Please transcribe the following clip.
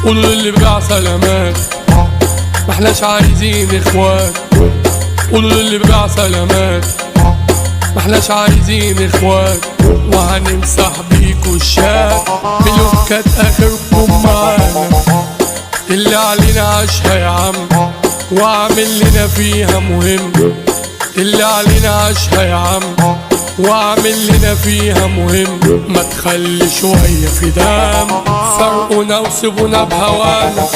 قولوا للي باع سلامات، ما احناش عايزين اخوات. قولوا للي باع سلامات، ما احناش عايزين اخوات. وهنمسح بيكوا الشات، بلوكات اخركم معانا. اللي علينا عاشها يا عم، وعامل لنا فيها مهم. اللي علينا عاشها يا عم، وعامل لنا فيها مهم. ما تخلي شوية في دم، فرقونا وسيبونا بهوانا.